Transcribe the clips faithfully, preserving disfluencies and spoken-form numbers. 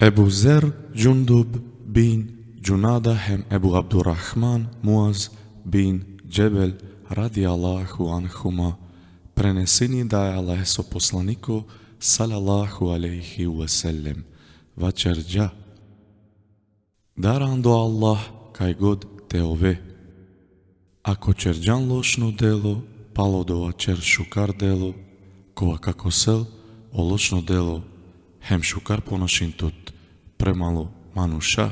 Ebu Zer Džundub bin Džunada hem Ebu Abdurrahman Muaz bin Džebel, radijallahu anhuma, prenesini da e Allaheso poslaniko, sallallahu alejhi ve sellem, vaćerđa: Dar ando Allah kaj god te ove. Ako ćerđan lošno delo, palo dova ćer šukar delo, kova ka kosel o lošno delo, hem šukar ponašin tut premalo manuša.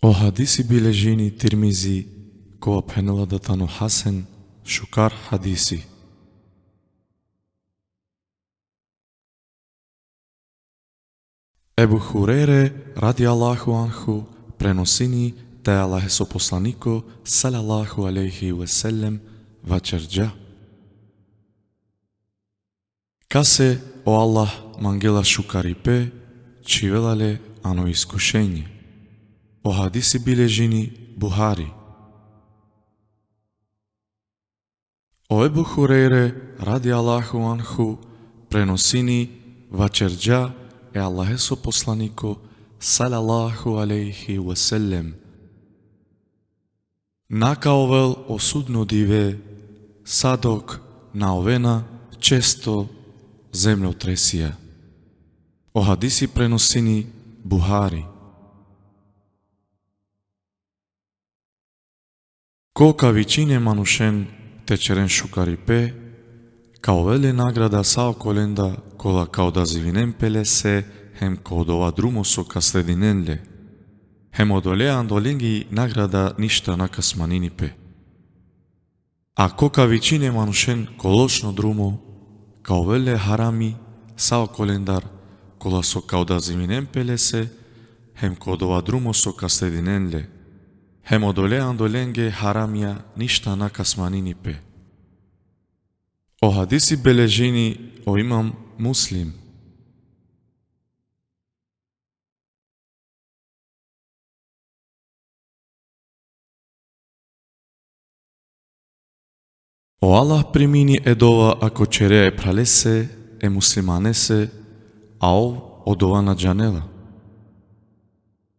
O hadisi biležini Tirmizi, kova phenela da tano hasen, šukar hadisi. Ebu Hurejre, radijallahu anhu, prenosini da e Allaheso poslaniko, sallallahu alejhi ve sellem, vaćerđa: Kase o Allah mangela šukaripe, čhivela le ano iskušenje. O hadisi biležini Buhari. O Ebu Hurejre, radijallahu anhu, prenosini, vaćerđa e Allaheso poslaniko, sallallahu alejhi ve sellem: Na ka ovel o sudno dive, sa dok na ovena često zemljotresija. O hadisi prenosini Buhari. Ko ka vičini e manušen te ćeren šukaripe, ka ovel le nagrada sa okolenda kola ka odazivinen pe lese, hem ko odova drumo so ka sledinen le. Hem odole ando lenge nagrada ništa na ka smanini pe. A ko ka vičini e manušen ko lošno drumo, ka ovel le harami sa okolendar kola so ka odazivinen pe lese, hem ko odova drumo so ka sledinen le. Hem odole ando lenge haramija ništa na ka smanini pe. O hadisi beležini o imam Muslim. O Allah primini e dova ako ćerea e phralese, e muslimanese, a ov odova na džanela.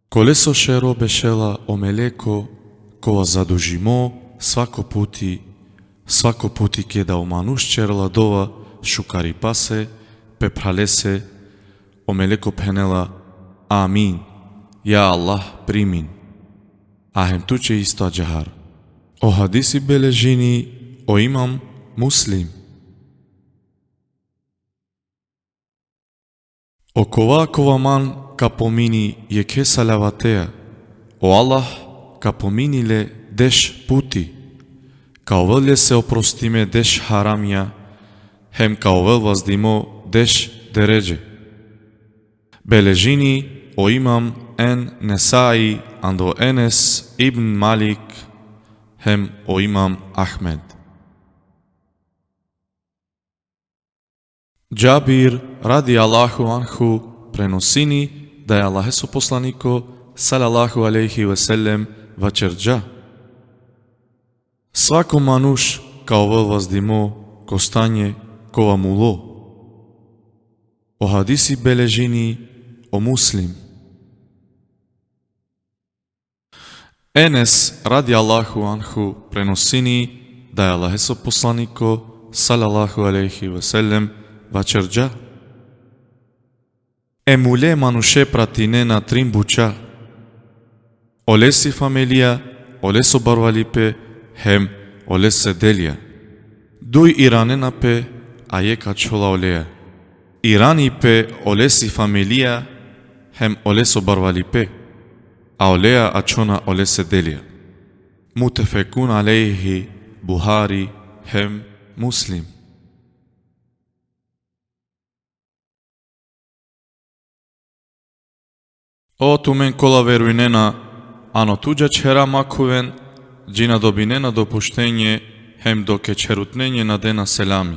Koleso šero bešela o meleko, kova zadužimo svako puti, svako puti keda o manuš ćerela dova šukaripase pe phralese, o meleko phenela: Amin, ja Allah, primin. A hem tuće isto ađahar. O hadisi beležini o imam Muslim. Okova kova man ka pomini jekhe salavatea, o Allah ka pomini le deš puti, ka ovel lese oprostime deš haramija, hem ka ovel vazdimo deš deredže. Beležini o imam en Nesai ando Enes ibn Malik, hem o imam Ahmed. Džabir, radijallahu anhu, prenosini da e Allaheso poslaniko, sallallahu alejhi ve sellem, vaćerđa: Svako manuš ka ovel vazdimo ko stanje kova mulo. O hadisi beležini o Muslim. Enes, radijallahu anhu, prenosini da e Allaheso poslaniko, sallallahu alejhi ve sellem, vaćerđa: E mule manuše pratinena trin buća: olesi familija, oleso barvalipe, hem olese delja. Duj iranena pe, a jekh ačhola oleja. Irani pe olesi familija hem oleso barvalipe, a oleja ačhona olese delja. Mutefekun alejhi, Buhari hem Muslim. O tumen kola verujnena, ano tuđa čhera makhuven, dži na dobinena dopuštenje, hem doke čherutnenđe na dena selami.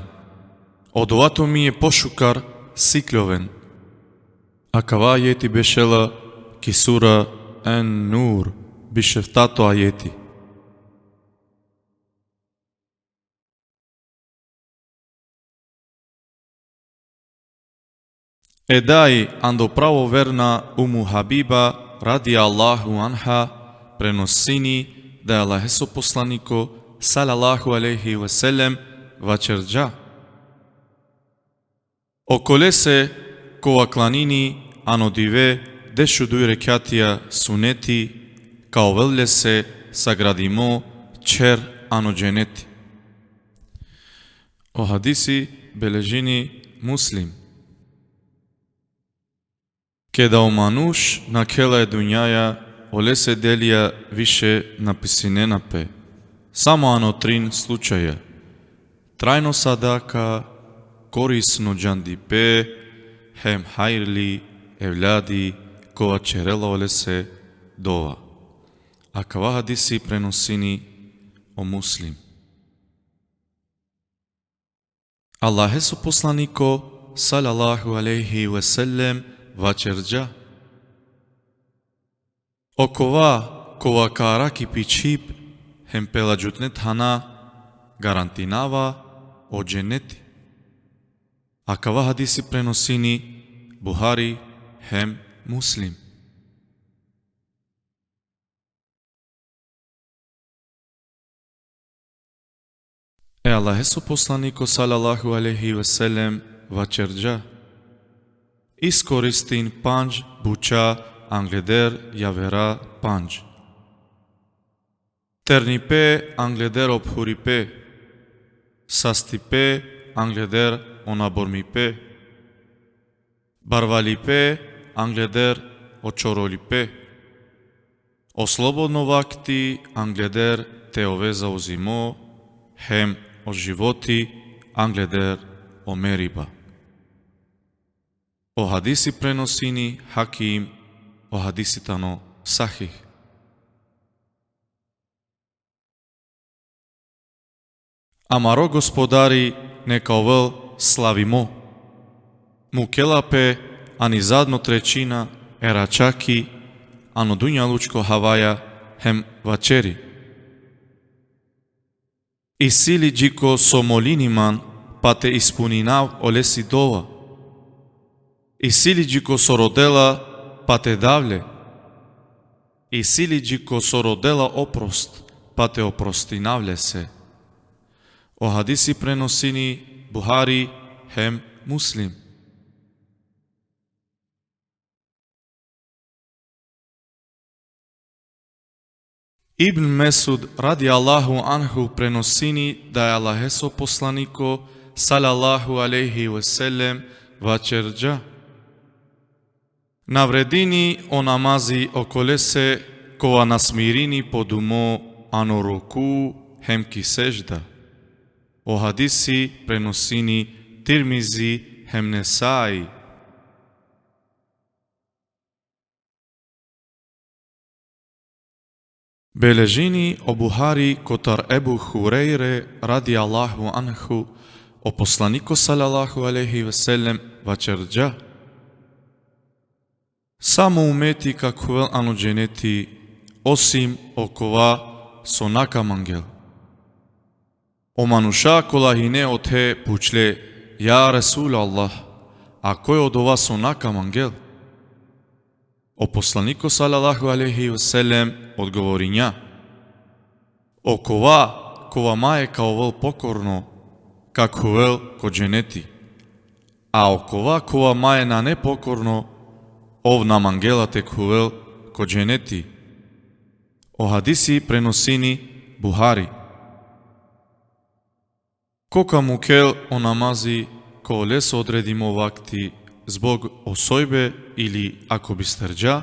Odova tumije pošukar sikljoven. Akava ajeti bešela ki sura En-Nur, bišeftato ajeti. Edaj ando pravoverna Umu Habiba, radijallahu anha, prenosini da je Allaheso poslaniko, sallallahu alejhi ve sellem, vaćerđa: Okolese kova klanini ano dive dešuduj rekjatija suneti, ka ovel lese sagradimo ćher ano dženeti. O hadisi beležini Muslim. Keda o manuš nakhela e dunjaja, olese delija više na pisinena pe, samo ano trin slučaja: trajno sadaka, korisno džandipe, hem hajrli evladi kova ćerela olese dova. Akava hadisi prenosini o Muslim. Allaheso poslaniko, sallallahu alejhi ve sellem, vaćerđa: Okova kova ka arakhi pi čhib hem pela džutne thana, garantinava o dženeti. Akava hadisi prenosini Buhari hem Muslim. E Allaheso poslaniko, sallallahu alejhi ve sellem, vaćerđa: Iskoristin pandž buća angleder javera pandž: ternipe angleder o phuripe, sastipe angleder o nabormipe, barvalipe angleder o čorolipe, o slobodno vakti angleder te ove zauzimo, hem o životi angleder o meriba. O hadisi prenosini Hakim, o hadisi tano sahih. Amaro Gospodari neka ovel slavimo. Mukela pe ani zadno trećina e račaki ano dunjalučko havaja hem vaćeri: Isi li dži ko so molini man, pa te ispuninav olesi dova? Isi li dži ko so rodela, pa te dav le? Isi li dži ko so rodela oprost, pa te oprostinav lese? O hadisi prenosini Buhari hem Muslim. Ibn Mesud, radijallahu anhu, prenosini da je Allaheso poslaniko, sallallahu alejhi ve sellem, vaćerđa: Na vredini o namazi okolese kova na smirini po dumo ano ruku hem ki sežda. O hadisi prenosini Tirmizi hem Nesai. Beležini o Buhari kotar Ebu Hurejre, radijallahu anhu, o poslaniko, sallallahu alejhi ve sellem, vaćerđa: Samo umeti ka khuvel ano dženeti, osim okova so na ka mangel. O manuša kola hine othe pučle: Ja Resulallah, a koj odova so na ka mangel? O poslaniko, sallallahu alejhi ve sellem, odgovorinja: Okova kova maje ka ovel pokorno, ka khuvel ko dženeti. A okova kova maje nane pokorno, ov na mangela te khuvel ko dženeti. O hadisi prenosini Buhari. Ko ka mukel o namazi ko leso odredimo vakti zbog osojbe ili ako bisterđa,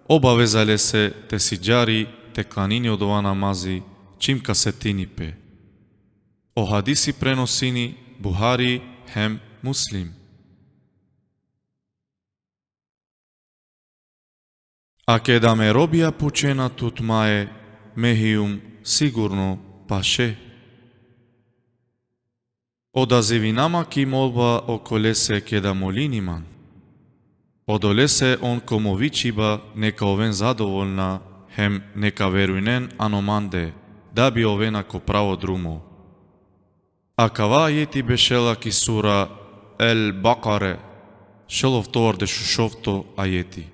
obaveza lese te sidžari te klanini odova namazi čim ka setini pe. O hadisi prenosini Buhari hem Muslim. A keda me robija pučena tut maje, me hijum sigurno paše. Odazivina ma ki molba okolese keda molini man. Odolese on ko mo vičiba neka oven zadovoljna, hem neka verujnen ano mande, da bi ovena ko pravo drumo. Akava ajeti bešela ki sura El-Bakare. Šel oftovardeš u šovto ajeti.